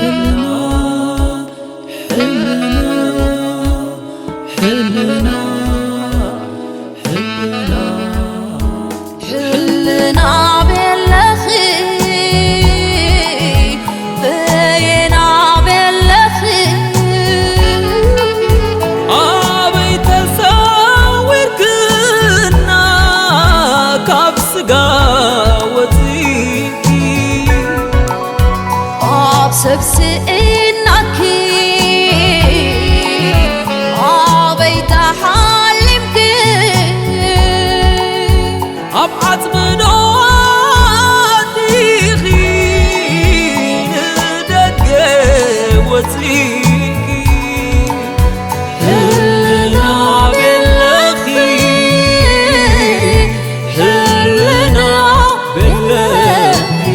ሕልና፣ ሕልና፣ ሕልና፣ ሕልና ቤለኺ፣ በየና ቤለኺ፣ ኣበይ ተሰዊርክና ካብ ስጋ ወፂእኪ፣ ኣብ ሰብ ስኢናኪ ኣበይ ተሓሊምኪ፣ ኣብ ዓጽሚ ዶ ኣቲኺ ንደገ ወጺእኪ፣ ህልና ቤለኺ፣ ህልና ቤለኺ።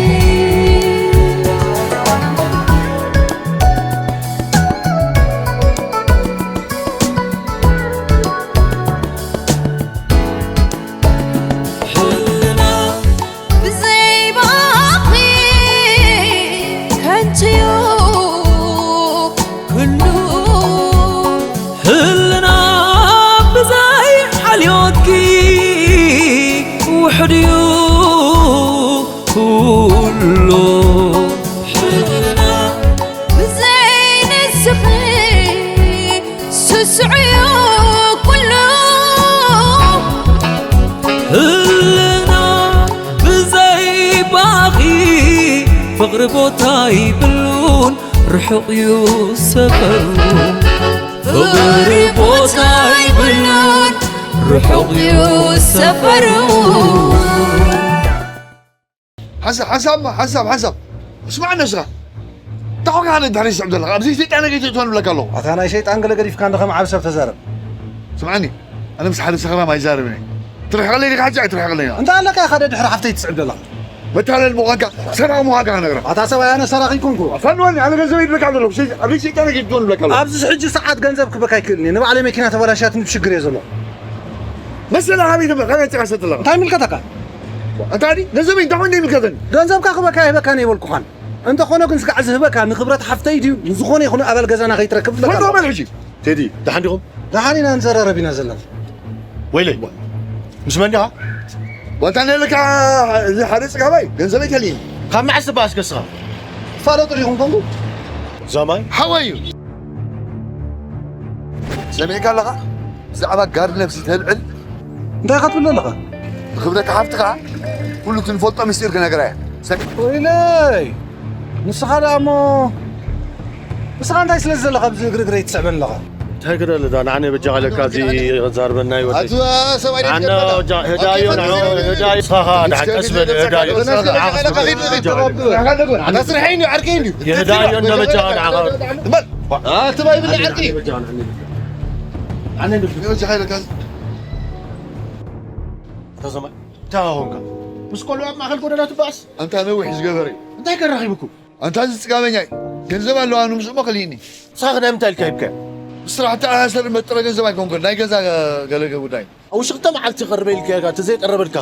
ህልና ብዘይ ባኺ ከንቱ'ዩ ኩሉ። ህልና ብዘይ ሓልዮትኪ ውሑድ'ዩ ኩሉ። ሕልና ብዘይ ንስኺ ስሱዕ'ዩ ኩሉ። ህልና ብዘይ ባኺ ፍቕሪ ቦታ ይብሉን ርሑቕ እዩ ሰፈሩ። ፍቕሪ ቦታ ይብሉን ርሑቕ እዩ ሰፈሩ። ሓንሳብ ሓንሳብ ሓንሳብ ሓንሳብ ስማዕ ነስኻ እንታይ ኾንካ ኣነ ድሕሪ ዝስዕብ ዘለኻ ኣብዚ ሰይጣን ገይተ እትኾን ብለካ ኣለኹ። ኣታ ናይ ሰይጣን ገለ ገዲፍካ እንደ ከም ዓብ ሰብ ተዛረብ። ስምዓኒ ኣነ ምስ ሓደ ሰኽራም ኣይዛረብን እየ። ትርሕቐለይ ዲኻ ሕጂ ኣይትርሕቐለይ ኢኻ። እንታይ ኣለካ ኢኻ ደድሕሪ ሓፍተይ ትስዕብ ዘለኻ? መታለል ምዃንካ ሰራቒ ምዃንካ ክነግረኻ። ኣታ ሰብኣይ ኣነ ሰራቒ ኣይኮንኩ። ኣፋንወኒ ኣነ ገንዘበይ ይብለካ ዘለኹ። ሰይ- ኣብዚ ሰይጣን ገይተ እትኾን ብለካ ኣለኹ። ኣብዚ ሕጂ ሰዓት ገንዘብ ክበካ ኣይክእልን እየ። ንባዕለይ መኪና ተበላሽያትኒ ብሽግር እየ ዘለኹ። መሰለ ሃበይ ተመ- ካበይ ኣምጺእካ ሰጥ ኣለኻ? እንታይ ይምልከተካ? እንታይ ዲ? ገንዘበይ እንታይ ኮን ይምልከተኒ? ገንዘብካ ክበካ ይህበካ ነይበልኩኻን። እንተኾነ ግን ስጋዕ ዝህበካ ንክብረት ሓፍተይ ድዩ ንዝኾነ ይኹን ኣባል ገዛና ከይትረክብ ዝለካ ፈንዶ ኣለኹ። በል ሕጂ። ቴዲ፣ ደሓን ዲኹም? ደሓን ኢና ንዘራረብ ኢና ዘለና። ወይለይ፣ ምስ መን ዲኻ? ዋንታ ነለካ እዚ ሓደ ጽጋባይ ገንዘበይ ተልይኒ። ካብ መዓስ ትበኣስ ከስኻ? ትፋለጡ ዲኹም ኮንኩ? ዛማይ? ሓወይ እዩ። ሰሚዕካ ኣለኻ? ብዛዕባ ጋር ነብሲ ተልዕል እንታይ ኢኻ ትብል ኣለኻ? ንኽብረት ሓፍትኻ ኩሉ እቲ ንፈልጦ ምስጢር ክነግራ እያ። ሰሚ- ወይለይ! ንስኻ ደኣ እሞ ንስኻ እንታይ ስለ ዘለኻ ኣብዚ እግሪ እግረይ ትስዕበኒ ኣለኻ? እንታይ ክደሊ ዳ ንዓነ በጃኻ ኢለካ እዚ ዛርበና ይወደይ። ኣቱዋ ሰብኣይ ኣነ ደስ በላ። ጃ- ህዳዮ ኦኬ፣ ንዑ ፈንድዚ ህዳዮ ንስኻ ደሓን ቀስ በል ህዳዮ። ፈንድዚ ንዓኻ ፈንድዚ ቀስ በል። ፈንድዚ ኣታ ስርሐይ እንድዩ ዓርከይ እንድዩ። የህዳዮ እንዶ በጃኻ ንዓኻ። በል። ኣቲ ባይ ብላ ዓርቂ። ኣነ ንብሉ። ይወጃ ኻይለካ። ተዘማ ተሃሆንካ ምስ ቆልዑ ኣብ ማእኸል ጎደና ትበኣስ። ኣንታ ነዊሕ ዝገበረ እዩ። እንታይ ከራኺብኩም? ኣንታ እዚ ጽጋበኛ እዩ። ገንዘብ ኣለዋ ንምስኡ መኽልይኒ። ንስኻ ናይ ምንታይ ኢልካ ሂብካዮ? ብስራሕ ተኣሳሰር መጥረ ገንዘብ ኣይኮንኩን። ናይ ገዛ ገለ ጉዳይ። ኣብ ውሽጥተ መዓልቲ ቀርበ ኢልካዮ ተዘይቀረበልካ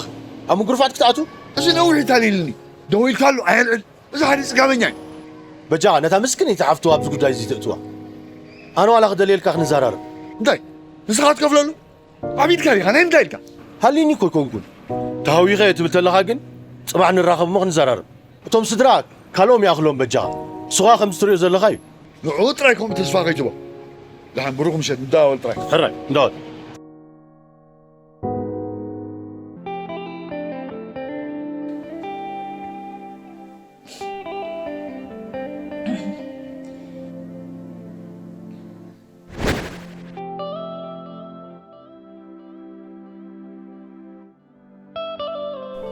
ኣብ ምጉርፋት ክትኣቱ? እዚ ነዊሕ ይታሊልኒ። ደው ኢልካሉ ኣየልዕል። እዚ ሓደ ጽጋበኛ እዩ። በጃኻ ነታ ምስክነይቲ ሓፍቱ ኣብዚ ጉዳይ እዚ ተእትዋ። ኣነ ዋላ ክደልየልካ ክንዘራረብ። እንታይ? ንስኻ ትከፍለሉ? ዓቢድካ ዲኻ? ናይ ምንታይ ኢልካ? ሃልይኒ እኮ ኣይኮንኩን። ተሃዊኸ እየ ትብል ተለኻ ግን ጽባሕ ንራኸብ እሞ ክንዘራረብ። እቶም ስድራ ካልኦም ይኣኽሎም በጃኻ። ንስኻ ከምዚ ትሪኦ ዘለኻ እዩ። ንዕኡ ጥራይ ከምኡ ተስፋ ከይትቦ። ደሓን ብሩኽ ምሸት፣ እንዳወል ጥራይ። ሕራይ፣ እንዳወል።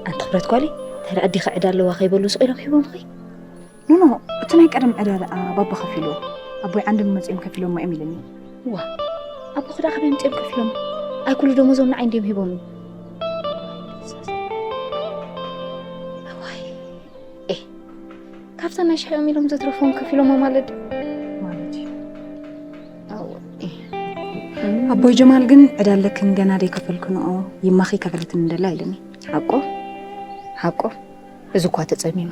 ኣንቲ ክብረት ጓለይ፣ ታዲያ ኣዴኻ ዕዳ ኣለዋ ከይበሉ ስቕ ኢሎም ሂቦምኺ? ኖ፣ ኖ፣ እቲ ናይ ቀደም ዕዳ ደኣ ባባ ከፊልዎ። ኣቦይ ዓንዶም መጺኦም ከፊሎሞ እዮም ኢሉኒ። ዋ፣ ኣቦኺ ደኣ ካበይ ኣምጺኦም ከፊሎም? ኣይ ኩሉ ደሞዞም ንዓይ እንድዮም ሂቦምኒ። እዋይ፣ ኤ፣ ካብተን ናይ ሽሕኦም ኢሎም ዘትረፍዎም ከፊሎሞ ማለት ድዩ? ማለት እዩ። ኣዎ፣ ኤ። ኣቦይ ጀማል ግን ዕዳ ኣለክን ገና ደይከፈልክንኦ፣ ይማኺ ከፈለትኒ እንደላ ኢሉኒ። ሓቆ? ሓቆ? እዚ እኳ ተጸሚሙ።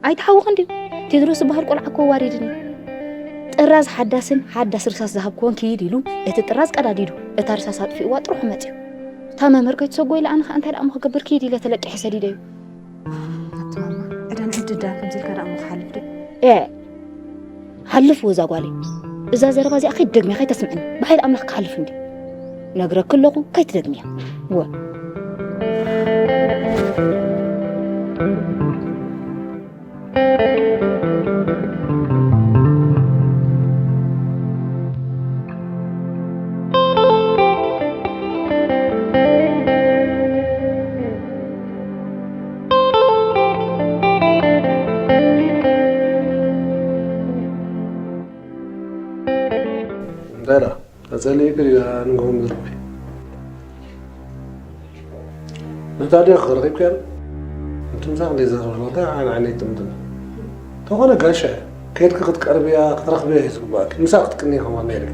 ኣይትሓውኽን ድዩ? ቴድሮስ ዝበሃል ቆልዓ እኮ ዋሪድኒ። ጥራዝ ሓዳስን ሓዳስ ርሳስ ዝሃብክዎን ክይድ ኢሉ፣ እቲ ጥራዝ ቀዳዲዱ፣ እታ ርሳስ ኣጥፊእዋ ጥርሑ መጺኡ። እታ መምህር ከይትሰጎ ኢለ ኣነ ኸኣ እንታይ ደኣ እሞ ክገብር ክይድ ኢለ ተለቂሐ ሰዲደዮ። ኣቲ ማማ፣ ዕዳን ዕድዳን ከምዚ ኢልካ ደኣ እሞ ክሓልፍ ድዩ? ኤ፣ ሓልፍ ወዛ ጓለይ። እዛ ዘረባ እዚኣ ከይትደግምያ ከይተስምዕኒ። ብሓይሊ ኣምላኽ ክሓልፍ እንድዩ። ነግረኪ ኣለኹ ከይትደግምያ። ወ። እንታይ ደኣ? ተጸሊእኪ ድዩ ንግሆ ምዝራበይ? ነታ ድያ ክረኺብክያ? እንትን ምሳኽ ዘይዛረብ ኣለዋ፣ እንታይ ዓይኒ ዓይነይ ትጥምጥም? እንተኾነ ጋሻ፣ ከይድኪ ክትቀርብያ፣ ክትረኽብያ እዩ ዝግባእኪ። ምሳ ክትቅንዪ ከማን ነይርኪ።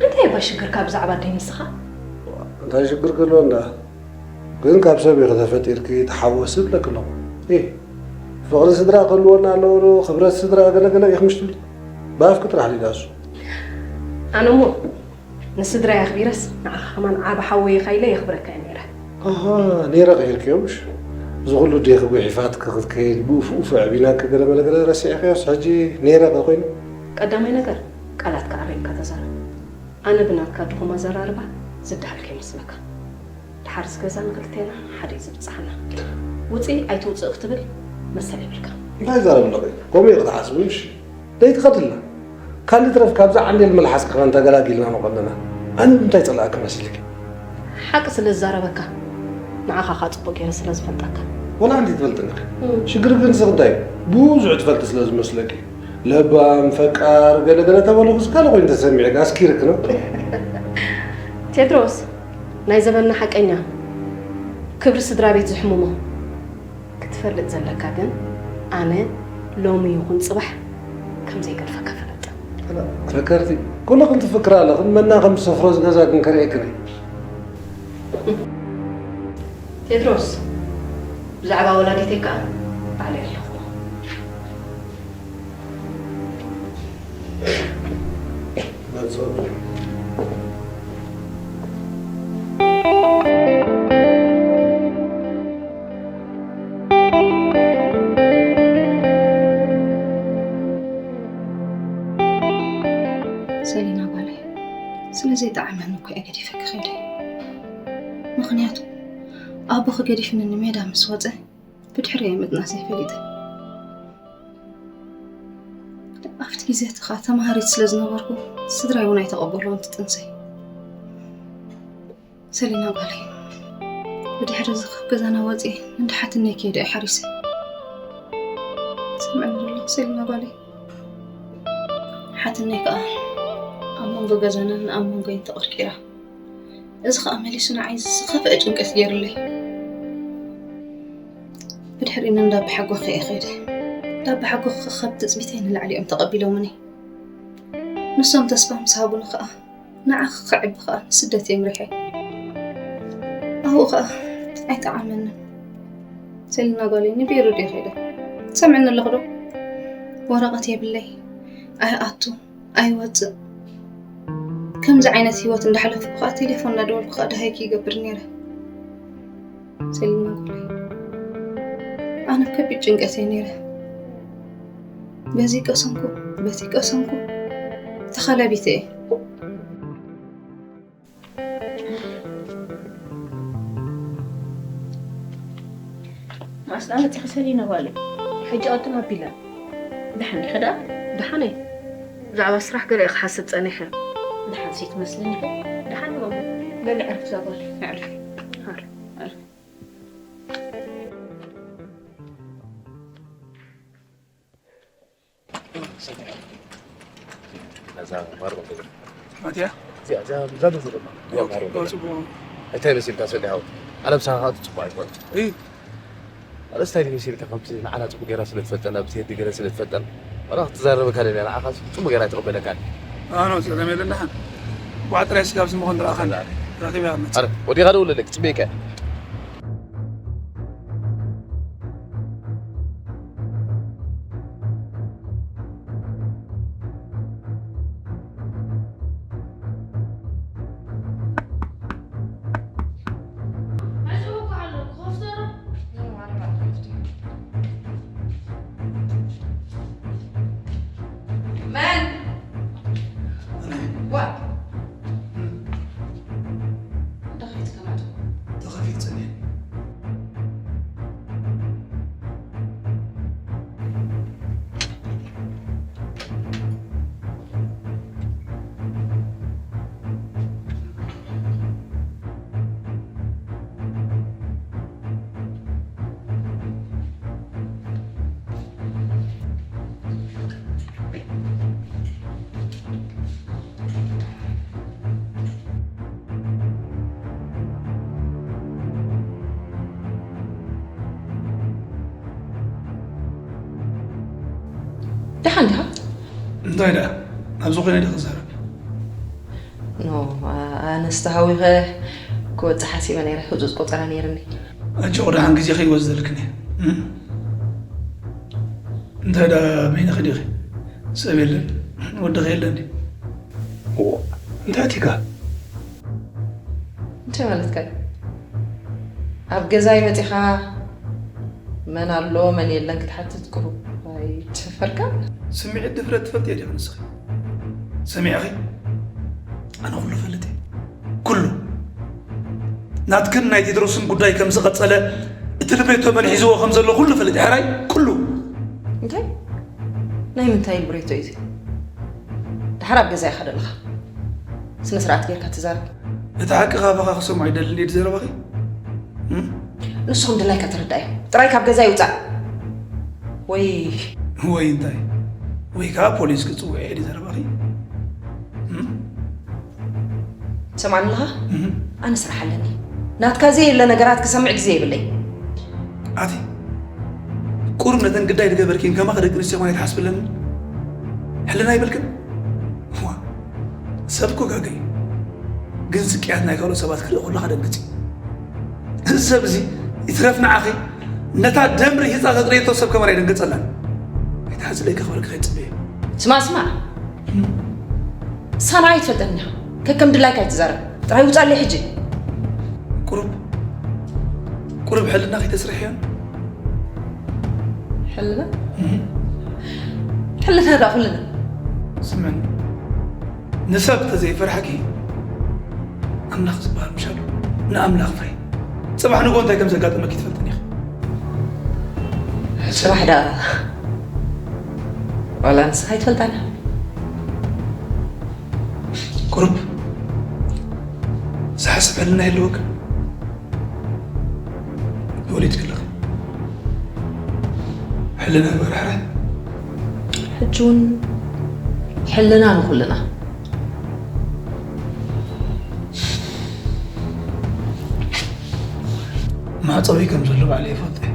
እንታይ እባ ሽግርካ ብዛዕባ ኣደይ ንስኻ? እንታይ ሽግር ክህልዎ እንዳ? ግን ካብ ሰብ ኢኺ ተፈጢርኪ፣ ተሓወሲ እብለኪ ኣለኹ። ኢ፣ ፍቕሪ ስድራ ክህልወና ኣለዎ ዶ፣ ክብረት ስድራ ገለ ገለ ኢኺ ምሽ ትብሊ? ብኣፍኪ ጥራሕ ሊዳሱ። ኣነ እሞ ንስድራይ ኣኽቢረስ ንዓኻ ከማን ዓቢ ሓወይ ኢኻ ኢለ የኽብረካ እየ ነይረ። ኣሃ፣ ነይረ ቀይርክዮ ምሽ? እዚ ኩሉ ዴኺ ጉሒፋትኪ ክትከይድ ብኡፍ ኡፍ ኣዕቢናኪ ገለ መለ ገለ ረሲዕክዮስ ሕጂ ነይረ ከ ኮይኑ? ቀዳማይ ነገር ቃላትካ ኣረይካ ተዛረብ። ኣነ ብናትካ ድኹም ኣዘራርባ ዝደሃልክ ይመስለካ። ድሓርስ ገዛ ንክልቴና ሓደ እዩ ዝብጽሓና። ውጽኢ ኣይትውጽእ ክትብል መሰል የብልካ። እንታይ ዛረብ ኣለኺ? ከምኡ እዩ ክትሓስቢ ምሽ? ደይትኸድልና። ካልእ ትረፍ ካብዛ ዓንዴል መልሓስኪ ከ እንተገላጊልና ምቐለና። ኣነ ብምንታይ ጸላእኪ መሲልኪ? ሓቂ ስለ ዝዛረበካ፣ ንዓኻ ከኣ ጽቡቕ ገይረ ስለ ዝፈልጠካ። ወላ ኣንቲ ትፈልጥኒ ኢኺ። እም። ሽግር ግን ስኽ እንታይ እዩ? ብዙሕ ትፈልጢ ስለ ዝመስለኪ። ለባም፣ ፈቃር፣ ገለ ገለ ተበልኹስ ካልእ ኮይኑ ተሰሚዑ ኣስኪርክ ነው። ቴድሮስ፣ ናይ ዘበንና ሓቀኛ ክብሪ ስድራ ቤት ዝሕምሞ ክትፈልጥ ዘለካ ግን ኣነ ሎሚ ይኹን ጽባሕ ከም ዘይገድፈካ ፈለጥ። ፈከርቲ፣ ኩልኽን ትፍክራ ኣለኽን መና ከም ዝሰፍሮ ዝገዛ ግን ከርእየክን እየ። ቴድሮስ፣ ብዛዕባ ወላዲተይ ከኣ ባዕለይ ኣለኹ። ሰሊና ጓለይ፣ ስለ ዘይጠዓመኒ እኮ እየ ገዲፈኪ ከይደ። ምኽንያቱ ኣቦኺ ገዲፍኒ ንሜዳ ምስ ወጸ፣ ብድሕሪኡ ምጥናሰይ ፈሊጠ። ኣብቲ ግዜ እቲ ኸኣ ተማሃሪት ስለ ዝነበርኩ፣ ስድራይ እውን ኣይተቐበልዎን እቲ ጥንሰይ። ሰሊና ጓለይ፣ ብድሕሪ እዚ ካብ ገዛና ወጺኤ ንሓትነይ ከይደ እየ ሓሪሰ። ትሰምዕኒ ዶ ኣለኺ ሰሊና ጓለይ? ሓትነይ ከኣ ኣብ መንጎ ገዛናን ኣብ መንጎይን ተቐርቂራ። እዚ ኸኣ መሊሱ ንዓይ ዝኸፍአ ጭንቀት ገይሩለይ። ብድሕሪኡ ንእንዳ ኣባሓጎኺ እየ ከይደ። እንዳ ኣባሓጎኺ ካብ ትጽቢተይ ንላዕሊ እዮም ተቐቢሎምኒ። ንሶም ተስፋ ምስ ሃቡኒ ኸኣ፣ ንዓኺ ክዕቢ ኸኣ ንስደት እየ ምሪሐ። ኣብኡ ኸኣ ኣይጠዓመንን። ሰሊና ጓለይ፣ ንቤሩት እየ ከይደ። ትሰምዕኒ ኣለኺ ዶ? ወረቐት የብለይ፣ ኣይኣቱ፣ ኣይወጽእ። ከምዚ ዓይነት ህይወት እንዳሕለፍኩ ኸኣ ቴሌፎን እናደወልኩ ኸኣ ደሃይኪ ይገብር ነይረ። ሰሊና ጓለይ፣ ኣነ ኣብ ከቢድ ጭንቀት እየ ነይረ። በዚ ቀሰንኩ፣ በቲ ቀሰንኩ፣ ተኻላቢተ እየ። መዓስ ደኣ መጺኺ ሰሊና ጓለይ? ሕጂ ቅድም ኣቢለ። ደሓን ዲኺ ደኣ? ደሓን እየ። ብዛዕባ ስራሕ ገለ እየ ክሓስብ ጸኒሐ። ደሓን ሲ ትመስልኒ ኢኺ? ደሓን እየ ማማ። በሊ ዕርፊ እዛ ጓል። ኣዕርፊ። ኣዕርፊ። ኣዕርፊ። እዛ ማርቆ ገዛ። ማትያ? እዚኣ፣ እዛ፣ እዛ ገዛ ድማ። ኦኬ፣ ማርቆ ገዛ። ጽቡቕ። እንታይ መሲልካ ሰሊሓ? ኣነ ምሳኻ ጽቡቕ ኣይኮነን። እይ። ኣነስ እንታይ መሲልካ ከምቲ ንዓና ጽቡቕ ጌራ ስለ ትፈልጠና፣ ብትሄዲ ገለ ስለ ትፈልጠና። ዋላ ክትዛረበካ ደልያ ንዓኻ ጽቡቕ ጌራ ኣይትቕበለካን። ኣነ ጸገም የለን ደሓን። ዋዕ ጥራይ ስጋብ ስምኹም ንረኣኻን። ኣላ። ረኺበ ኣመት። ኣረ፣ ወዲኻ ደውለለይ፣ ክጽበየካ እየ። ደሓን ዲኻ? እንታይ ደኣ? ኣብዚ ኮይነ ዲኺ ክዛረብ? ኖ፣ ኣነስ ተሃዊኸ ክወጽእ ሓሲበ ነይረ። ህጹጽ ቆጸራ ነይርኒ። ኣጆኺ፣ ደሓን ግዜ ከይወስደልክን እየ። እም? እንታይ ደኣ በይንኺ ዲኺ? ሰብ የለን? ወድኺ የለን ድዩ? እዎ። እንታይ ኣቲካ? እንታይ ማለትካ እዩ? ኣብ ገዛይ መጺኻ መን ኣሎ መን የለን ክትሓትት ቁሩብ ኣይተሸፈርካን? ስምዒት ድፍረት ትፈልጥዮ ዲኺ ንስኺ? ሰሚዕኺ? ኣነ ኩሉ እፈልጥ እየ። ኩሉ። ናትክን ናይ ቴድሮስን ጉዳይ ከም ዝቐጸለ፣ እቲ ልብሬቶ መን ሒዝዎ ከም ዘሎ ኩሉ እፈልጥ እየ። ሕራይ? ኩሉ። እንታይ? ናይ ምንታይ ልብሬቶ እዩ እዚ? ደሓር ኣብ ገዛ ኢኻ ዘለኻ። ስነ ስርዓት ጌርካ ተዛረብ። እቲ ሓቂ ካባኻ ክሰምዖ ኣይደልን እየ ዘረባኺ። እም? ንስኹም ድላይካ ተረዳእዮ። ጥራይ ካብ ገዛ ይውጻእ። ወይ ወይ እንታይ? ወይ ከኣ ፖሊስ ክጽውዕ እየ ድዩ ዘረባኺ? እም? ትሰምዓኒ ኣለኻ? እም። ኣነ ስራሕ ኣለኒ። ናትካ ዘየለ ነገራት ክሰምዕ ግዜ የብለይ። ኣቲ ቁሩብ ነተን ግዳይ ዝገበርኪን ከማኺ ደቂ ኣንስትዮ ማን ኣይትሓስብለን? ሕልና ይብልክን? ዋ፣ ሰብ እኮ ጋገ እዩ። ግን ስቅያት ናይ ካልኦት ሰባት ክርኢ ከለኻ ደንግጽ እዩ። እዚ ሰብ እዚ ይትረፍ ንዓኺ፣ ነታ ደም ርሂጻ ዘጥረየቶ ሰብ ከማን ኣይደንገጸላን። ኣይትሓዝለይ ክኽበርኪ ከይትጽበዮ። ስማ፣ ስማ። ሳና ኣይትፈልጠኒ ኢኻ። ከከም ድላይካ ኣይትዛረብ። ጥራይ ውጻለይ ሕጂ። ቁሩብ፣ ቁሩብ ሕልና ከይተስርሕዮን? ሕልና? እህ። ሕልና ደኣ ኩልና። ስምዕኒ፣ ንሰብ ተዘይፈርሕኪ፣ ኣምላኽ ዝበሃል ምሽ ኣሎ። ንኣምላኽ ፍርሒ። ጽባሕ ንግሆ እንታይ ከም ዘጋጠመኪ ትፈልጥን ኢኺ። ጽባሕ ደኣ ዋላ ንስኻ ኣይትፈልጣን ኢኻ። ቁሩብ ዝሓስብ ሕልና ይህልወካ። ወሊድኪ ኣለኺ። ሕልና ይበርሕረ። ሕጂ እውን ሕልና ንኹልና። ማዕጸዊ ከም ዘሎ ባዕለይ ይፈልጥ እየ።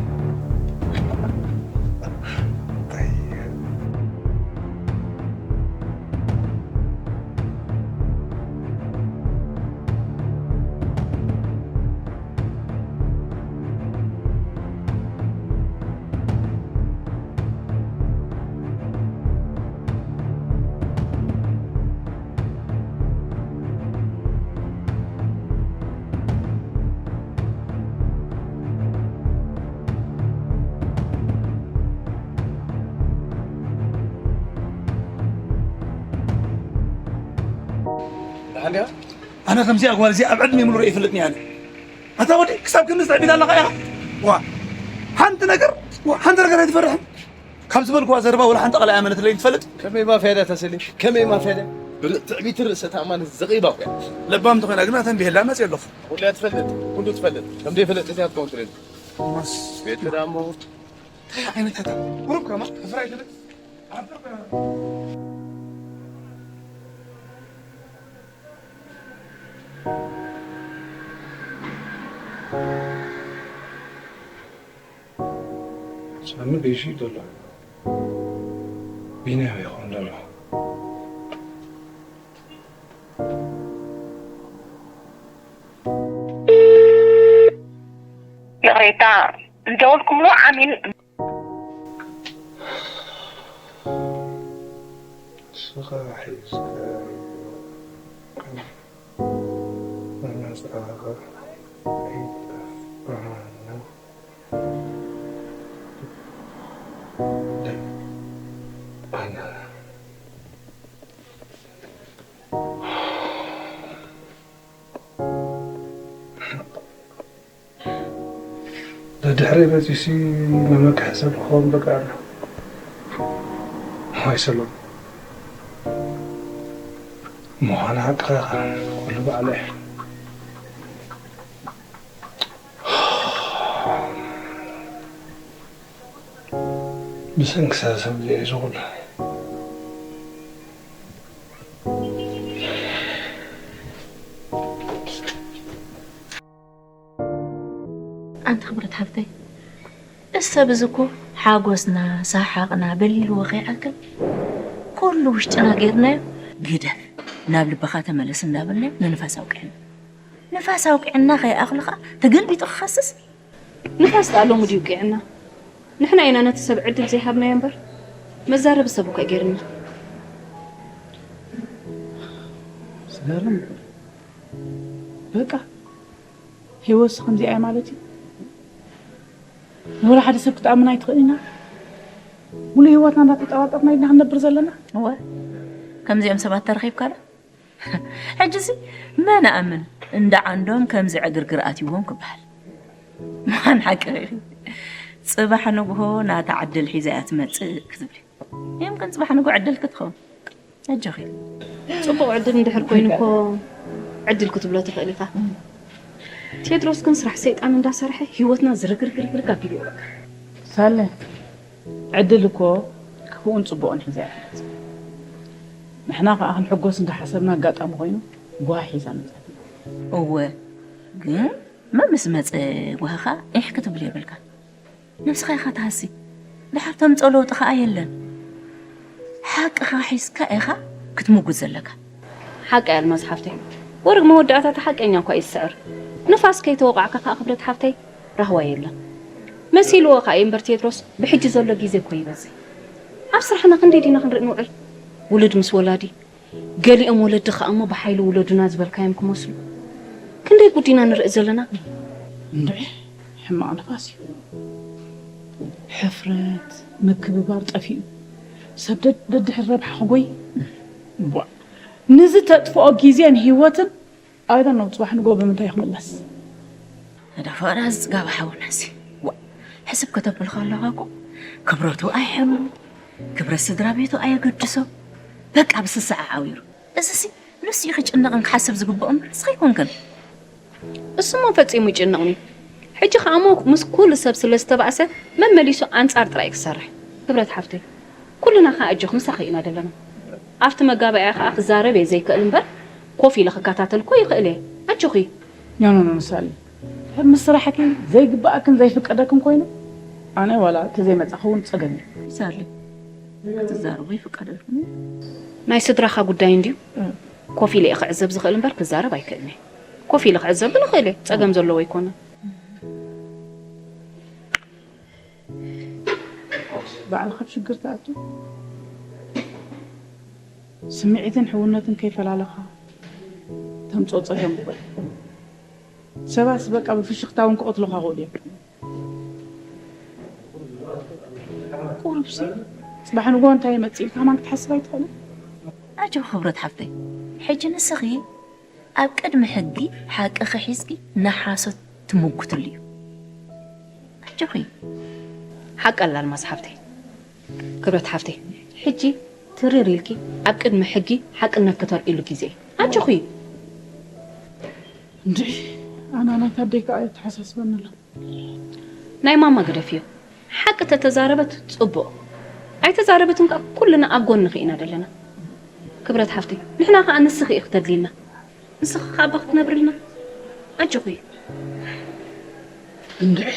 ደሓን ዲኻ? ኣነ ከምዚኣ ጓል እዚኣ ኣብ ዕድመይ ሙሉ ርእየ ይፈልጥን እየ ኣነ። ኣታ ወዲ ክሳብ ክንድዚ ትዕቢት ኣለኻ ኢኻ? ዋ፣ ሓንቲ ነገር፣ ዋ፣ ሓንቲ ነገር ኣይትፈርሕን? ካብ ዝበልክዋ ዘረባ ወላ ሓንቲ ቃል ኣይኣመነትለይን ትፈልጥ? ከመይ ማፍያ ድያ እታ ሰሌ? ከመይ ማፍያ ድያ? ር-፣ ትዕቢትን ርእሰ ተኣማንን ዘቕይባ እኮ እያ። ለባም እንተኾይና ግና ተንቢሀላ መፅእ ኣለኹ። ኩሉ እያ ትፈልጥ፣ ኩሉ ትፈልጥ። ከም ዘይፈለጠት እያ ትኸውን ትደሊ። ማስ ቤት ዳሞ። እንታይ ዓይነት ሃታ? ቁሩብ ከማ፣ ሕፍር ኣይትብል? ሳሚ ገይሹ እዩ ዘሎ። ቢንያም ይኸውን ዘሎ። ይቕሬታ፣ ዝደወልኩምሉ ዓሚል ንስኻ ሒዝካዮ መመጻእኻ ኣይጠፍኣን። ኣነ ደድሕረይ መጺኡሲ መመክሒ ሰብ ክኸውን በቃ ኣሎ። ዋይ ሰሎም። ምዃኑ ሓቅኻ ኢኻ። ኩሉ ባዕለይ። ብሰንኪ እዛ ሰብ እዚኣ እዩ እዚ ኩሉ። ኣንቲ ክብረት ሓፍተይ፣ እስቲ ሰብ እዚ እኮ ሓጎስና፣ ሰሓቕና፣ በሊልዎ ከይኣክል ኩሉ ውሽጥና ጌርናዮ። ግደፍ፣ ናብ ልብኻ ተመለስ እንዳበልናዮ ንንፋስ ኣውቅዕና። ንፋስ ኣውቅዕና ከይኣኽልኻ ተገልቢጡ ክኸስስ። ንፋስ ደኣ ሎሚ ድዩ ውቂዕና? ንሕና ኢና ነቲ ሰብ ዕድል ዘይሃብናዮ እምበር፣ መዛረቢ ሰብ እኮ ገይርና። ዝገርም እኮ። በቃ ህይወትስ ከምዚኣ እያ ማለት እዩ። ንወላ ሓደ ሰብ ክትኣምን ኣይትኽእልን ኢና። ሙሉእ ህይወትና እንዳተጠራጠርና ኢና ክንነብር ዘለና። እወ፣ ከምዚኦም ሰባት ተረኺብካ ዶ? ሕጂሲ መን ኣምን እንዳ ዓንዶም ከምዚ ዕግርግር ኣትይዎም ክበሃል። ምዃን ሓቂ ኢኺ። ጽባሕ ንግሆ ናታ ዕድል ሒዛ እያ ትመጽእ ክትብሊ። የምክን ጽባሕ ንግሆ ዕድል ክትኸውን። ኣጆኺ። ጽቡቕ ዕድል እንድሕር ኮይኑ እኮ ዕድል ክትብሎ ትኽእል ኢኻ። ቴድሮስ ግን ስራሕ ሰይጣን እንዳሰርሐ ህይወትና ዝርግርግርግርግ ኣቢልዎ በቃ። ሳለ ዕድል እኮ ክፉእን ጽቡቕን ሒዛ እያ ትመጽእ። ንሕና ከኣ ክንሕጎስ እንዳሓሰብና ኣጋጣሚ ኮይኑ ጓሂ ሒዛ መጸትና። እወ ግን መምስ መጸ ጓሂኻ ኢሕ ክትብል የብልካን። ነብስኻ ኢኻ ትሃሲ። ድሓር ተምጽኦ ለውጢ ከኣ የለን። ሓቅኻ ሒዝካ ኢኻ ክትምጉት ዘለካ። ሓቀይ ኣልማዝ ሓፍተይ፣ ወርቅ መወዳእታ እቲ ሓቀኛ እኳ እዩ ዝስዕር። ንፋስ ከይተወቃዕካ ከኣ ክብረት ሓፍተይ ራህዋ የለን። መሲልዎ ከኣ እዩ እምበር ቴድሮስ ብሕጂ ዘሎ ግዜ እኮ ይበዝሕ። ኣብ ስራሕና ክንደይ ዲና ክንርኢ ንውዕል? ውሉድ ምስ ወላዲ፣ ገሊኦም ወለዲ ከኣ እሞ ብሓይሊ ውለዱና ዝበልካዮም ክመስሉ። ክንደይ ጉድ ኢና ንርኢ ዘለና። እንድዒ ሕማቕ ንፋስ እዩ። ሕፍረት፣ ምክብባር ጠፊኡ ሰብ ደድሕሪ ረብሓ ክጎይ። ቧዕ። ንዚ ተጥፍኦ ግዜን ህይወትን ኣበይ ደሎ ጽባሕ ንግሆ ብምንታይ ክምለስ? እዳ ፍቕሪ እዚ ጽጋብ ሓውናሲ። ዋ፣ ሕስብ ከተብል ከለኻ እኮ ክብረቱ ኣይሕምም፣ ክብረት ስድራ ቤቱ ኣየገድሶ። በቃ ብስስዓ ዓዊሩ። እዚሲ ንሱ እዩ ክጭነቕን ክሓስብ ዝግብኦ እምበር ንስኺ ኣይኮንክን። እሱማ ፈጺሙ ይጭንቕኒ። ሕጂ ከኣ እሞ ምስ ኩሉ ሰብ ስለ ዝተባእሰ መመሊሱ ኣንጻር ጥራይ ክሰርሕ። ክብረት ሓፍተይ፣ ኩልና ከኣ ኣጆኺ ምሳኺ ኢና ዘለና። ኣብቲ መጋባእያ ከኣ ክዛረብ እየ ዘይክእል እምበር ኮፍ ኢለ ክከታተል እኮ ይኽእል እየ። ኣጆኺ። ኖ ኖ ኖ ሳሊ፣ ምስ ስራሕኪ ዘይግብኣክን ዘይፍቀደክን ኮይኑ ኣነ ዋላ ተዘይመጻኹ እውን ጸገም እዩ። ሳሊ ክትዛረቡ ይፍቀደልኩም እዩ። ናይ ስድራኻ ጉዳይ እንድዩ። ኮፍ ኢለ እየ ክዕዘብ ዝኽእል እምበር ክዛረብ ኣይክእልን እየ። ኮፍ ኢለ ክዕዘብ ግን እኽእል እየ። ጸገም ዘለዎ ኣይኮነን። ባዕልኻ ኣብ ሽግር ትኣቱ። ስምዒትን ሕውነትን ከይፈላለኻ ተምጽኦ ጸገም እኮ እዩ። ሰባትስ በቃ ብፍሽኽታ እውን ክቐትሉኻ ይኽእሉ እዮም። ቁሩብሲ ጽባሕ ንግሆ እንታይ ይመጽእ ኢልካ ከማን ክትሓስብ ኣይትኽእልን። ኣጆኺ ክብረት ሓፍተይ፣ ሕጂ ንስኺ ኣብ ቅድሚ ሕጊ ሓቅኺ ሒዝኪ ንሓሶት ትምጉትሉ እዩ። ኣጆኺ። ሓቂ ኣላ ኣልማዝ ሓፍተይ። ክብረት ሓፍተይ፣ ሕጂ ትርር ኢልኪ ኣብ ቅድሚ ሕጊ ሓቅነትኪ ተርእይሉ ግዜ እዩ። ኣጆኺ። እንድዒ ኣና ናይታ ኣደይ ከኣ የተሓሳስበኒ ኣሎ። ናይ ማማ ግደፍዮ። ሓቂ ተተዛረበት ጽቡቕ። ኣይተዛረበትን ከኣ ኩልና ኣብ ጎንኺ ኢና ዘለና። ክብረት ሓፍተይ፣ ንሕና ከኣ ንስኺ ኢኺ ተድልይና። ንስኺ ከኣ ኣባ ክትነብርልና። ኣጆኺ። እንድዒ።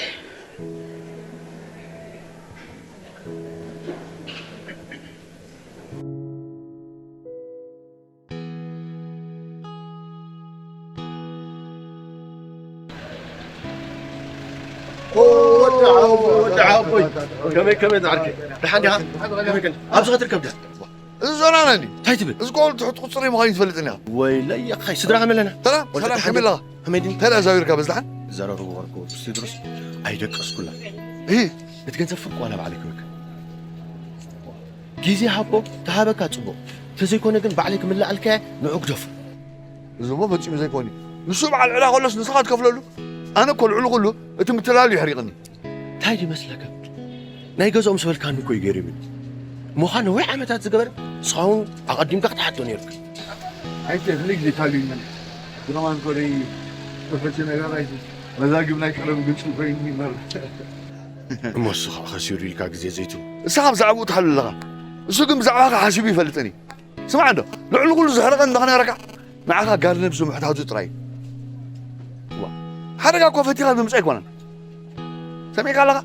ወዲ ዓቦይ፣ ወዲ ዓቦይ። ከመይ፣ ከመይ ዝዓርከይ? ደሓን ዲኻ? ከመይ ከ-፣ ኣብዚ ኸትርከብ ዲኻ? እዚ ዞናና እንዲ። እንታይ ትብል? እዚ ቆል ትሑት ቁፅሪ ምዃኑ ትፈልጥን ኢኻ። ወይለይ ኣኻይ፣ ስድራ ከመይ ኣለና? ሰላም፣ ወዲ ሰላም፣ ደሓን ከመይ ኣለኻ? ከመይ ድዩ? እንታይ ደኣ ዛዊርካ በዚ ደሓን? ዘረርዎ ወርቁ፣ ቴድሮስ፣ ኣይደቀስኩላ። እሂ። እቲ ገንዘብ ፍርቁ ዋላ ባዕለይ ክበካ። ግዜ ሃቦ፣ ተሃበካ ጽቡቕ። ተዘይኮነ ግን ባዕለይ ክምልኣልካ እየ፣ ንዑ ግደፎ። እዚ እሞ ፈጺሙ ዘይኮን እዩ። ንሱ በዓል ዕዳ ከሎስ ንስኻ ትከፍለሉ? ኣነ እኮ ልዕሊ ኩሉ እቲ ምትላሉ የሕሪቕኒ። እንታይ ይመስለካ? ናይ ገዝኦም ዝበልካኒ እኮ እዩ ገሪሙኒ። እሞ ኸኣ ነዊሕ ዓመታት ዝገበረ ንስኻ እውን ኣቐዲምካ ክትሓቶ ነይሩካ። ኣይተ ፍልይ ግዜ ታልዩ ይመልስ። ብኸማን ኮደይ ተፈቲ ነገር ኣይተ መዛግብ ናይ ቀደም ግልጽ ኮይኑ ይመርሕ። እሞ እሱ ኸዓ ኸሲሩ ኢልካ ግዜ ዘይትህቦ። ንስኻ ብዛዕባኡ ትሓሉ ኣለኻ። እሱ ግን ብዛዕባኻ ሓሲቡ ይፈልጥን እዩ። ስማዕ እንዶ፣ ልዕሊ ኩሉ ዘሕርቐኒ እንዶ ክነግረካ፣ ንዓኻ ጋሪ ነብሱ ምሕታቱ ጥራይ እዩ። ዋ፣ ሓደጋ እኮ ፈቲኻ ዝመጽእ ኣይኮነን። ሰሚዕካ ኣለኻ?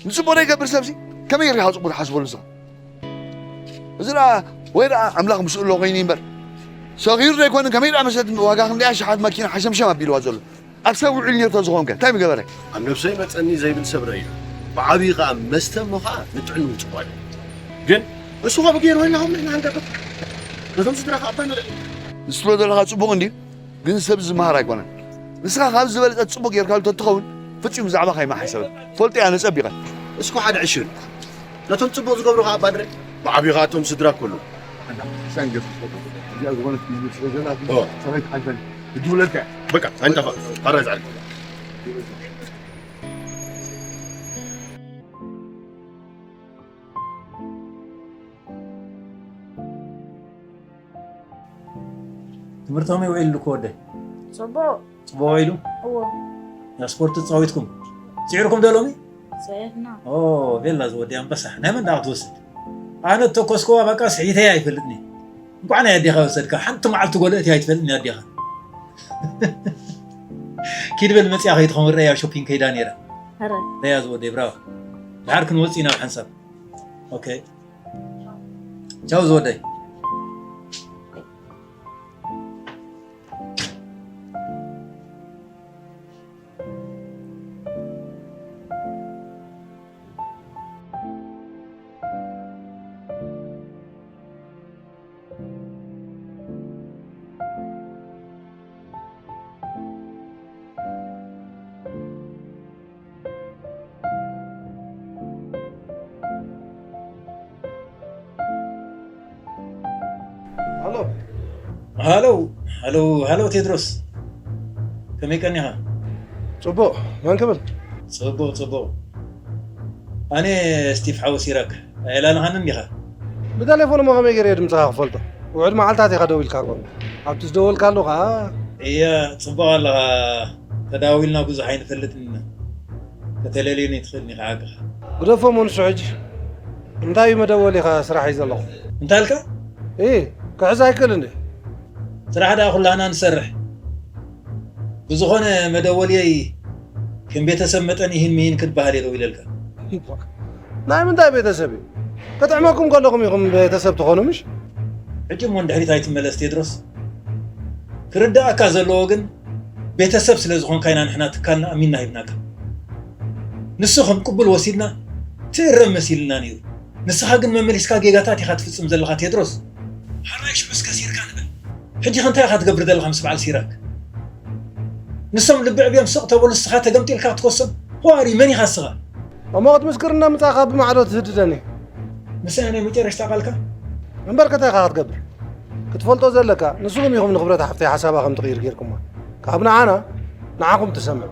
ንጽቡቕ ዘይገብር ሰብሲ ከመይ ጌርካ ጽቡቕ ትሓስበሉ ንስኻ? እዚ ደኣ ወይ ደኣ ኣምላኽ ምስኡ ኣሎ ኮይኑ እምበር፣ ሰኺሩ ዘይኮነ ከመይ ደኣ መሰት ዋጋ ክንደይ ኣሽሓት መኪና ሓሸምሸም ኣቢልዋ ዘሎ? ኣብ ሰብ ውዕል ነይሩ ተዝኾንከ እንታይ ምገበረ? ኣብ ነብሰይ መጸኒ ዘይብል ሰብ ረእዩ። ብዓብዪ ኸኣ መስተ እሞ ኸኣ ንጥዕንኡ ጽቡቕ ኣይኮነን። ግን እሱ ኸም ገይሩ ወይና ኸም ንሕና ንገብር። ነቶም ስድራ ኸኣ ኣባ ንርኢ። ንስሎ ዘለኻ ጽቡቕ እንድዩ፣ ግን ሰብ ዝመሃር ኣይኮነን። ንስኻ ካብ ዝበለጸ ጽቡቕ ጌርካሉ ተትኸውን ፍጹም ብዛዕባ ኸይማ ሓይሰበን። ፈልጦ እያ ነጸቢቐ። እስኩ ሓደ ዕሽል። ነቶም ጽቡቕ ዝገብሩ ኸኣ ኣባ ንርኢ። ብዓብዪ ኸኣ እቶም ስድራ እኮ ኣለዉ። ሰንገፍ። እዚኣ ዝኾነት ቢዝነስ ስለ ዘላ፣ ኦ። ሰበይቲ ሓንሳብ ትድውለልካ እያ። በቃ፣ ኣይንጠፋእ። ፋራ ይዝዓል። ትምህርቶም ይውዒሉ እኮ ወደይ። ጽቡቕ። ጽቡቕ ውዒሉ? እዎ። ያ ስፖርት ተጻዊትኩም? ጽዒርኩም ዶ ሎሚ? ጽዒርና። ኦ፣ ቤላ ዝወዲ ኣንበሳ። ናይ መን ደኣ ክትወስድ? ኣነ እተኮስክዋ በቃ ስሒተያ ኣይፈልጥን እየ። እንኳዕ ናይ ኣዴኻ ወሰድካ። ሓንቲ መዓልቲ ጎልእት እያ ኣይትፈልጥን እያ ኣዴኻ። ኪድ በል መጽያ ከይትኸውን ረያ ሾፒንግ ከይዳ ነይራ። ኧረ። ረያ ዝወደይ ብራዋ። ድሓር ክንወጽእ ኢና ብሓንሳብ። ኦኬ። ቻው ዝወደይ። ሃሎ። ሃሎ፣ ሃሎ፣ ሃሎ ቴድሮስ። ከመይ ቀኒኻ? ጽቡቕ፣ መን ክብል? ጽቡቕ፣ ጽቡቕ። ኣነ ስቲፍ ሓው ሲራክ። ኣየላለኻንን ዲኻ? ብቴሌፎን እሞ ከመይ ገይረ እየ ድምጽኻ ክፈልጦ? ውዕድ መዓልታት ኢኻ ደዊልካ እኮ። ኣብቲ ዝደወልካሉ ኸኣ። እያ፣ ጽቡቕ ኣለኻ። ተዳዊልና ብዙሕ ኣይንፈልጥን ኢና። ከተለልየኒ ትኽእል ኢኻ ሓቅኻ። ግደፎ እሞ ንሱ ሕጂ። እንታይ እዩ መደወሊኻ ስራሕ እዩ ዘለኹ? እንታይ ኣልካ? እይ፣ ክሕዝ ኣይክእል እንዴ? ስራሕ ደኣ ኩላህና ንሰርሕ። ብዝኾነ መደወልየይ ከም ቤተሰብ መጠን ይህን ምሂን ክትበሃል እየ ደው ኢለልካ። ናይ ምንታይ ቤተሰብ እዩ? ከጥዕመኩም ከለኹም ኢኹም ቤተሰብ ትኾኑ ምሽ? ሕጂ እሞ ንድሕሪት ኣይትመለስ ቴድሮስ። ክርድኣካ ዘለዎ ግን ቤተሰብ ስለ ዝኾንካ ኢና ንሕና ትካልና ኣሚንና ሂብናካ። ንሱ ከም ቅቡል ወሲድና ትእረም መሲልና ነይሩ። ንስኻ ግን መመሊስካ ጌጋታት ኢኻ ትፍጽም ዘለኻ ቴድሮስ። ሓራይ ሽዑስ ከሲርካ ንበል። ሕጂ ከ እንታይ ኢኻ ትገብር ዘለኻ ምስ በዓል ሲራክ? ንሶም ልቢ ዕብዮም ስቕ ተበሉ ንስኻ ተገምጢልካ ክትኮሶም። ዋሪ መን ኢኻ ንስኻ? እሞ ክትምስክር እናምጻእካ ብማዕዶ ትህድደኒ። ንስኻ ናይ መጨረሽታ ቃልካ? እምበር ከ እንታይ ኢኻ ክትገብር? ክትፈልጦ ዘለካ ንስኹም ኢኹም ንክብረት ሓፍተይ ሓሳባ ከም ትቕይር ጌርኩማ። ካብ ንዓና ንዓኹም ትሰምዕ።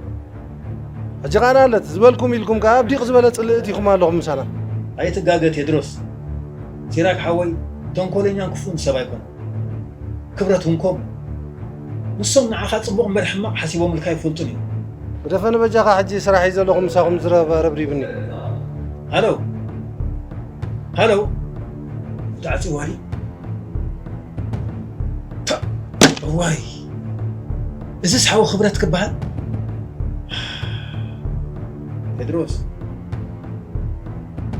ሕጂ ኸኣ ንኣለት ዝበልኩም ኢልኩም ከኣ ኣብ ዲቕ ዝበለ ጽልእት ኢኹም ኣለኹም ምሳና። ኣይትጋገ ቴድሮስ። ሲራክ ሓወይ ተንኮለኛን ክፉእን ሰብ ኣይኮነን። ክብረት እውን ከምኡ። ንሶም ንዓኻ ጽቡቕ እምበር ሕማቕ ሓሲቦምልካ ኣይፈልጡን እዮም። ግደፈኒ በጃኻ፣ ሕጂ ስራሕ እዩ ዘለኹ፣ ምሳኹም ዝረብ ረብሪብኒ። ሃሎ። ሃሎ። ተዓጺዋ ድዩ? ታ-፣ እዋይ። እዚስ ሓው ክብረት ክበሃል? ቴድሮስ።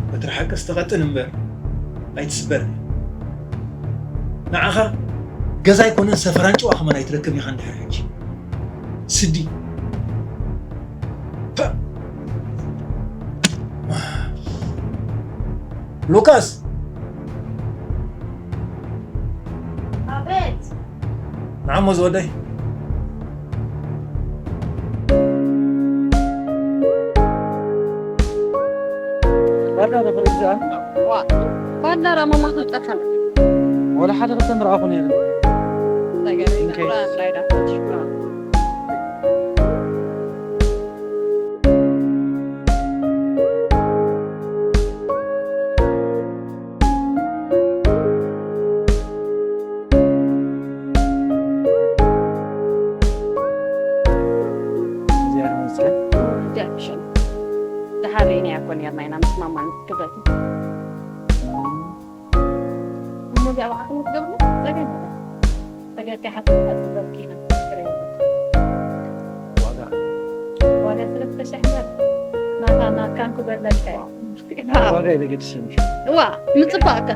በትሪ ሓቅስ ትቐጥን እምበር ኣይትስበርን። ንዓኻ ገዛ ኣይኮነን ሰፈራን ጭዋ ከማን ኣይትረክብን ኢኻ እንድሕር ሕጂ። ስዲ። ፐ-፣ ሉቃስ። ኣቤት። ንዓሞ ዝወደይ። ዋዳ ተፈሪዛ። ዋ፣ ዋዳ ራማ ማክል ጠፋን። ወላ ሓደ ከተም ረኣኹ ነይረ። ነገር እንኬ። ይገብራ፣ ላይዳ፣ ሽኩራ። እግዚኣብሔር ይመስገን። እግዚኣብሔር ይመስገን። ደሓር ርኢናያ እኮ ኔርና ኢና፣ ምስ ማማን ክብረትን። እሞ እዚኣ ብዓቕሚ ትገብርና? ጸገም የለን። ጸገም ከይሓሰብካ ጽበብኪ ኢና። ዋጋ? ዋጋ ሰለስተ ሽሕ እምበር። ናታ ናትካን ክበለካ እዩ። ዋጋ የለገድስን። እዋ፣ ምጽባእካ።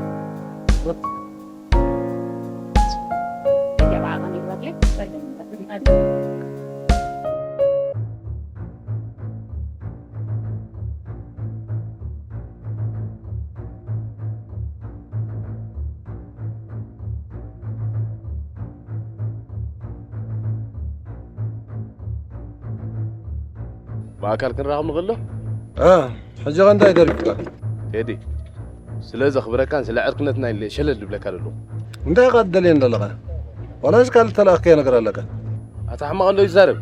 ብኣካል ክንራኸብ ንኽእል ዶ? እ፣ ሕጂ ኸ እንታይ ተሪፉካ? ቴዲ፣ ስለ ዘኽብረካን ስለ ዕርክነትና ኢለ ሸለል ዝብለካ ዘለኹ። እንታይ ኢኻ ትደልየኒ ዘለኻ? ዋላስ ካልእ ተላእኽካዮ ነገር ኣለካ? ኣታ ሕማቕ ኣሎ ይዛረብ።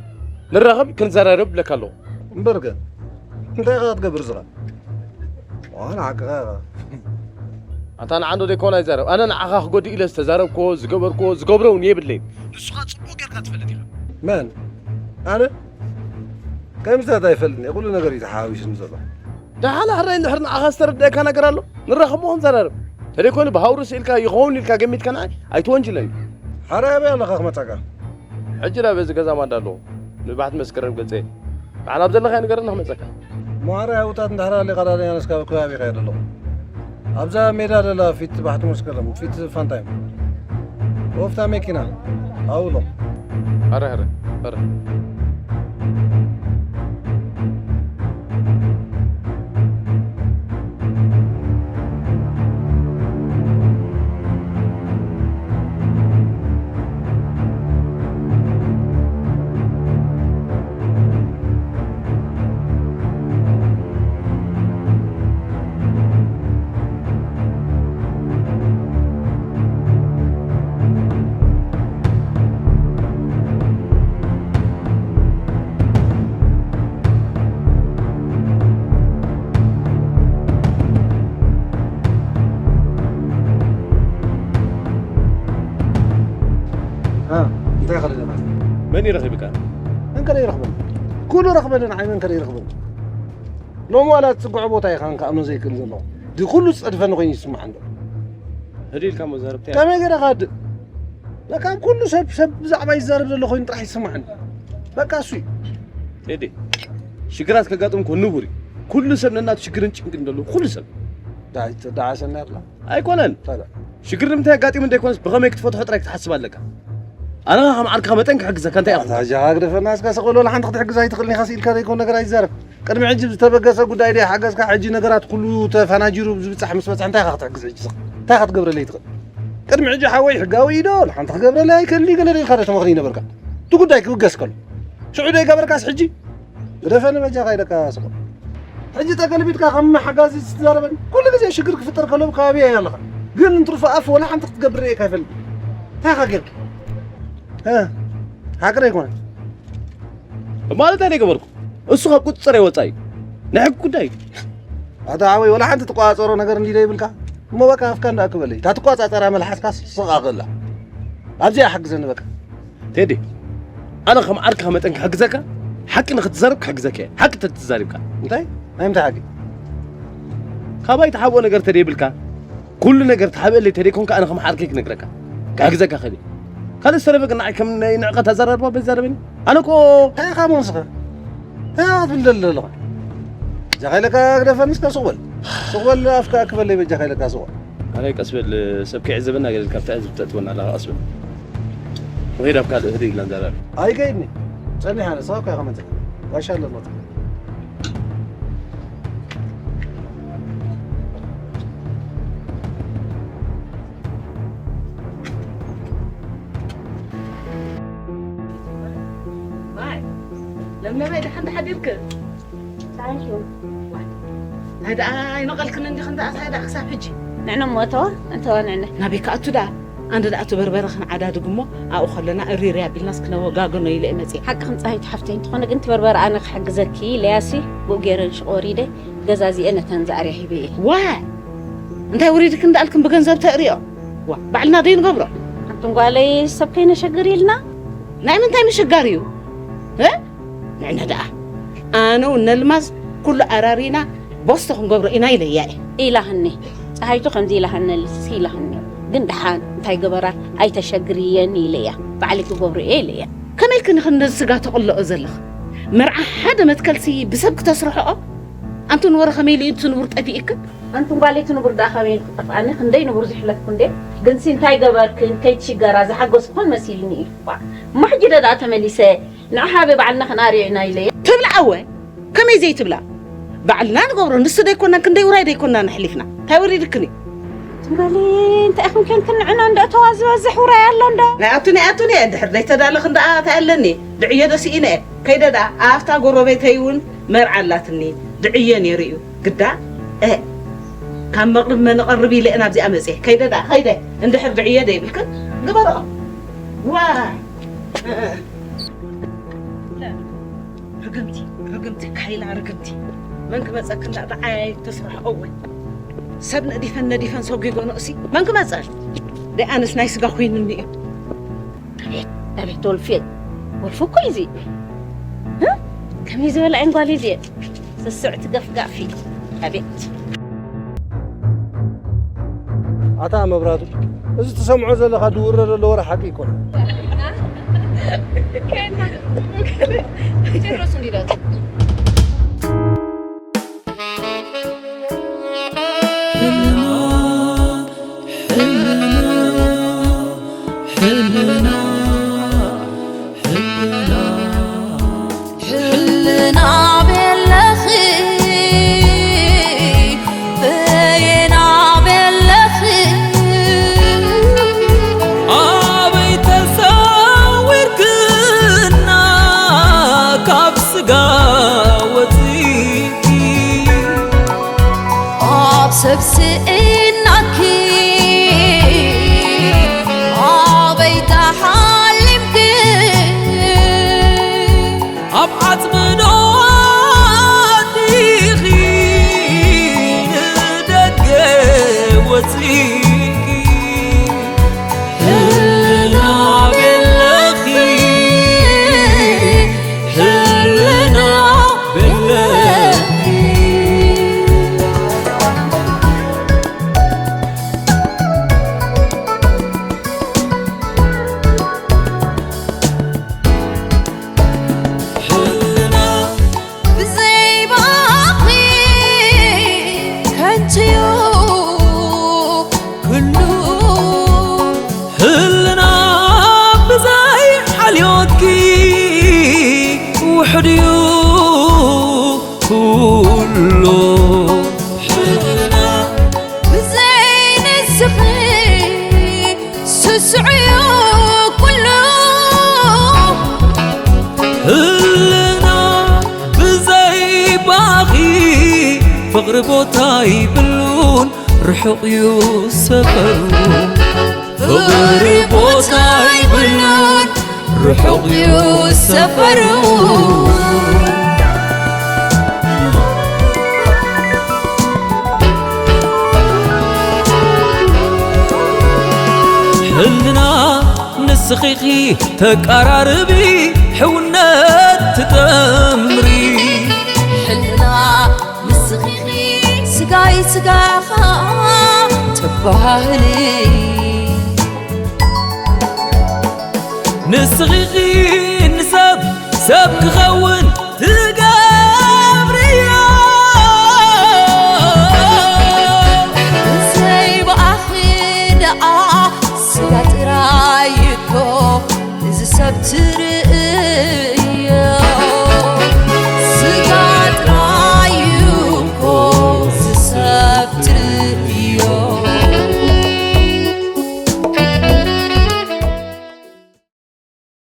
ንራኸብ ክንዘራረብ እብለካ ኣለኹ። እምበርከ፣ እንታይ ኢኻ ክትገብር ዝኻ? ዋላ ሓቅኻ ኢኻ። ኣታ ንዓንዶ ዘይኮነ ኣይዛረብ። ኣነ ንዓኻ ክጎድእ ኢለ ዝተዛረብክዎ፣ ዝገበርክዎ፣ ዝገብሮ እውን የብለይን። ንስኻ ጽቡቕ ጌርካ ትፈልጥ ኢኻ። መን? ኣነ? ከምዚታት ኣይፈልጥን እየ። ኩሉ ነገር እዩ ተሓዋዊሱኒ ዘሎ። ደሓን ሕራይ እንድሕር ንዓኻ ዝተረድአካ ነገር ኣሎ፣ ንራኸቦ ክንዘራረብ። ተደይኮይኑ ብሃውርስ ኢልካ ይኸውን ኢልካ ገሚትካ ንዓይ ኣይትወንጅለኒ። ሕራይ ኣበይ ኣለኻ ክመጸካ? ሕጂ ናብ በዚ ገዛ ማንዳ ኣለዎ። ንባሕቲ መስከረም ገጸ። ንዓና ኣብ ዘለኻዮ ንገረና ክመጸካ። ማዕረ ያውታት እንድሕር ኣሊኻ ዳልያ ኣነስ ካብ ከባቢ ከይደ ኣለኹ። ኣብዛ ሜዳ ዘላ ፊት ባሕቲ መስከረም፣ ፊት ፋንታይም። ወፍታ መኪና፣ ኣብኡ ኣለኹ። ኣረ፣ ኣረ፣ ኣረ። እ፣ እንታይ ከለለና? መን ይረኽብካ? መን ከለ ይረኽበኒ? ኩሉ ረኽበኒ፣ ንዓይ መን ከለ ይረኽበኒ? ሎሚ ዋላ ትጽግዖ ቦታ ኢኻ እንከኣምኖ ዘይክእል ዘለኹ። ድዚ ኩሉ ዝጸድፈኒ ኮይኑ ይስምዓኒ ዘሎ። ህድእ ኢልካ እሞ ዛረብ እንታይ? ከመይ ገይረ ክሃድእ? በቃ ኩሉ ሰብ፣ ሰብ ብዛዕባ ይዛረብ ዘሎ ኮይኑ ጥራሕ ይስምዓኒ። በቃ እሱ እዩ። ቴዲ፣ ሽግራት ከጋጥም እኮ ንቡር እዩ። ኩሉ ሰብ ነናቱ ሽግርን ጭንቅን ዘለዎ፣ ኩሉ ሰብ። ደዓ-፣ ደዓሰና ያላ። ኣይኮነን። ታዲያ? ሽግር ንምንታይ ኣጋጢሙ እንተይኮነስ ብኸመይ ክትፈትሖ ጥራይ ክትሓስብ ኣለካ። ኣነ ኸዓ ከም ዓርክኻ መጠን ክሕግዘካ እንታይ ኢኻ? ኣታ ሕጂ ግደፈና እስካ ስቕ በል፣ ሓንቲ ክትሕግዝ ኣይትኽእልን ኢኻ ኢልካ ዘይኮን ነገር ኣይትዛረብ። ቅድሚ ሕጂ ዝተበገሰ ጉዳይ ድዩ ሓገዝካ፣ ሕጂ ነገራት ኩሉ ተፈናጂሩ ዝብጻሕ ምስ በጽሐ እንታይ ኢኻ ክትሕግዝ ሕጂ ስቕ? እንታይ ኢኻ ክትገብረለይ ትኽእል? ቅድሚ ሕጂ ሓወይ ሕጋዊ እዩ ዶ? ሓንቲ ክገብረለይ ኣይክእልን እዩ ገለ ኢልካ ዶ ተመኽኒ ነበርካ? እቲ ጉዳይ ክብገስ ከሎ። ሽዑ ዶ ይገበርካስ ሕጂ? ግደፈኒ በጃኻ ኢለካ ስቕ። ሕጂ ተገልቢጥካ ከም ሓጋዚ ትዛረበኒ። ኩሉ ግዜ ሽግር ክፍጠር ከሎ ኣብ ከባቢ እያ ኣለኻ። ግን እንትርፎ ኣፍ ወላ ሓንቲ ክትገብር ርኤካ ኣይፈልጥን። እንታይ ኢኻ ጌርካ? እ፣ ሓቂ ዶ ኣይኮነን? ማለት ኣይገበርኩ። እሱ ካብ ቁጽጽር ወጻኢ እዩ። ናይ ሕጊ ጉዳይ እዩ። ኣታ ሓወይ፣ ወላ ሓንቲ ትቆጻጸሮ ነገር እንዲ ዘይብልካ፣ እሞ በቃ ኣፍካ እንዳኣክበለይ። እታ ትቆጻጸራ መልሓስካ ስቕ ኣኽእላ። ኣብዚኣ ሓግዘኒ በቃ። ቴዲ፣ ኣነ ከም ዓርክኻ መጠን ክሕግዘካ፣ ሓቂ ንኽትዛረብ ክሕግዘካ እየ። ሓቂ ተተዛሪብካ። እንታይ? ናይ ምንታይ ሓቂ? ካባይ ትሓብኦ ነገር ተደይብልካ፣ ኩሉ ነገር ትሓብአለይ ተደይኮንካ፣ ኣነ ከም ዓርከይ ክነግረካ፣ ክሕግዘካ ክእል እየ። ካልእ ዝተረፈ ግን ንዓይ ከም ናይ ንዕቀት ኣዘራርባ በዛረበኒ። ኣነ እኮ እንታይ ኢኻ እሞ ንስኻ? እንታይ ኢኻ ክትብል ዘለኻ? በጃኻ ኢለካ ግደፈኒ እስከ ሱቕ በል። ሱቕ በል ኣፍካ ክበለይ በጃኻ ኢለካ ሱቕ በል። ኣረ ቀስ በል ሰብ ከይዕዘበና ገለ ኢልካ ብትዕዝብቲ ተእትወና ኣለኻ ቀስ በል። ንኸይድ ኣብ ካልእ ህድእ ኢልና ንዛረብ። ኣይከይድኒ። ጸኒሕ ኣነ ሰው ከይኻ መጸ። ጋሻ ኣለና። ማይ፣ ለምለማይ፣ ደሓን ዶ ሓዲርክ? ደሓን ሽው። ናይ ደኣ ኣይነቐልክን እንዲኽን ደኣ፣ እንታይ ደኣ ክሳብ ሕጂ? ንዕነ እሞ እተዋ፣ እንተዋ ንዕነ። ናበይ ክኣቱ ደኣ? ኣንድ ደኣ እቲ በርበረ ክንዓዳድግ እሞ፣ ኣብኡ ከለና እሪሪ ኣቢልናስ ክነወጋግኖ ኢለ እየ መጺአ። ሓቅኽን ጸሃይቱ ሓፍተይ፣ እንተኾነ ግን እቲ በርበረ ኣነ ክሕግዘኪ ኢለያሲ፣ ብኡ ገይረ ንሽቕ ወሪደ፣ ገዛዚኤ ነተን ዝኣርያ ሂበ እየ። ዋ! እንታይ ውሪድክን ደኣልክን ብገንዘብ ተእርዮ? ዋ፣ ባዕልና ዶ ንገብሮ? ሓንትን ጓለይ ሰብ ከይነሸግር ኢልና። ናይ ምንታይ ምሽጋር እዩ? እ? ንዕነ ደኣ ኣነ እውን ነልማዝ ኩሉ ኣራሪና ቦስቶ ክንገብሮ ኢና ኢለያ እየ። ኢላህኒ። ጸሃይቱ ከምዚ ኢላህኒ፣ ልሲ ኢላህኒ። ግን ደሓን እንታይ ገበራ ኣይተሸግርየኒ ኢለያ። ባዕሊ ክገብሮ እየ ኢለያ። ከመይ ኢልክን ኢኽን ነዚ ስጋ ተቕልኦ ዘለኽ? መርዓ ሓደ መትከልሲ ብሰብ ክተስርሕኦ? ኣንቲ ንወረ ከመይ ኢሉ እዩ እቲ ንቡር ጠፊእክን? ኣንቲ ጓለይ እቲ ንቡር ደኣ ከመይ ኢሉ ክጠፍኣኒ? ክንደይ ንቡር ዝሕለፍኩ እንዴ? ግንሲ እንታይ ገበርክን? ከይትሽገራ ዝሓገዝኩን መሲልኒ እዩ። ዋ፣ እሞ ሕጂ ዶ ደኣ ተመሊሰ ንዓኻ ብባዕልና ክንኣርዮ ኢና ኢለየ። ትብላ እወ፣ ከመይ ዘይትብላ? ባዕልና ንገብሮ፣ ንሱ ደይኮናን ክንደይ ውራይ ደይኮናን ኣሕሊፍና። እንታይ ወሪድክን እዩ? ትም በሊ፣ እንታይ ኢኹም ከንክንዕና እንዶ? እተዋ ዝበዝሕ ውራይ ኣሎ እንዶ? ናይ ኣቱኒ፣ ኣቱኒ እየ፣ ድሕር ደይተዳለኽን ደኣ እንታይ ኣለኒ? ድዕዮ ዶ ስኢነ እየ? ከይደ ደኣ፣ ኣብታ ጎረቤተይ እውን መርዓ ኣላትኒ፣ ድዕዮ ነይሩ እዩ። ግዳ፣ እ፣ ካብ መቕርብ መን እቐርብ ኢለ እየ ናብዚኣ መፅየ። ከይደ ደኣ፣ ከይደ፣ እንድሕር ድዕዮ ዶ ይብልክን? ግበርኦ። ዋ፣ እ፣ እ። ርግምቲ፣ ርግምቲ፣ ካይላ ርግምቲ። መን ክመፀክን ደኣ ብዓያይ ተስርሖ እወ። ሰብ ነዲፈን ነዲፈን ሰጒጎ ነእሲ መን ክመፀን? ደይ ኣነስ ናይ ስጋ ኮይኑኒ እዩ። ኣቤት፣ ኣቤት ወልፌ። ወልፊ እኮ እዩ እዚ። እ? ከመይ ዝበለ ዓይን ጓል እዩ እዚ? ስስዕቲ ገፍጋፊ። ኣቤት። ኣታ መብራቱ፣ እዚ ትሰምዖ ዘለኻ ድውረ ዘሎ ወረ ሓቂ ይኮነ። ቴድሮስ እንዲላቱ። ሕልና ቤለኺ በየና ቤለኺ ኣበይ ተሰዊርክና ካብ ስጋ ወፂ ኣብ ሰብ ስኢናኪ ኣበይ ተሓሊምኪ ኣብ ዓጽሚ ዶ ኣቲኺ ንደገ ወጺእኪ ህልና ቤለኺ ህልና ቤለኺ ህልና ብዘይ ባኺ ከንቱ'ዩ ኩሉ ህልና ብዘይ ሓልዮትኪ ውሑድ'ዩ ኩሉ ህልና ብዘይ ንስኺ ስስዑ ኩሉ ህልና ብዘይ ባኺ ፍቕሪ ቦታ ይብሉን ርሑቕ እዩ ሰፈሩ ፍቕሪ ቦታ ይብሉን ርሑቕ እዩ ሰፈሩ ሕልና ንስኺኺ ተቃራርቢ ሕውነት ትጠምሪ ሕልና ንስኺኺ ስጋይ ስጋኻ ትባህሊ ንስኺኺ ንሰብ ሰብ ክኸውን